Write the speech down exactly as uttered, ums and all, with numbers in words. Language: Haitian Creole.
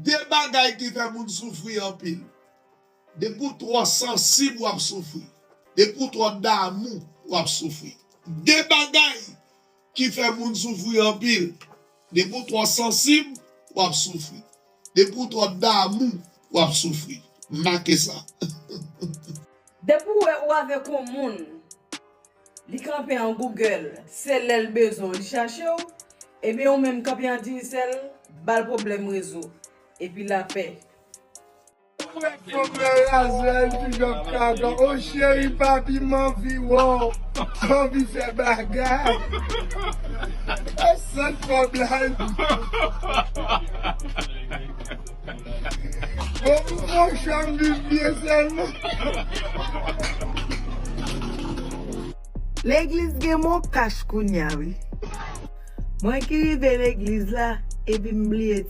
De bagay ki fè moun soufri anpil. Depi w twò sansib, w ap soufri. Depi w twò damou, w ap soufri. De bagay ki fè moun soufri anpil. Depi w twò sansib, w ap soufri. Depi w twò damou, w ap soufri. Make sa. Depi w wè ou avèk yon moun, li kanpe an Google, se lè l bezwen w, li chache w, ebyen ou menm kanpe an Digicel, ba l pwoblèm rezo, epi lapè. Ou wè fanm nan razè, l toujou ap kakan. O cheri, papi, m anvi wè w, m anvi fè bagay. E san fè blag. Bon, pou mwen, chanm viv byen sèlman. Legliz gen mokach kounya wi. Mwen ki rive legliz la epi m bliye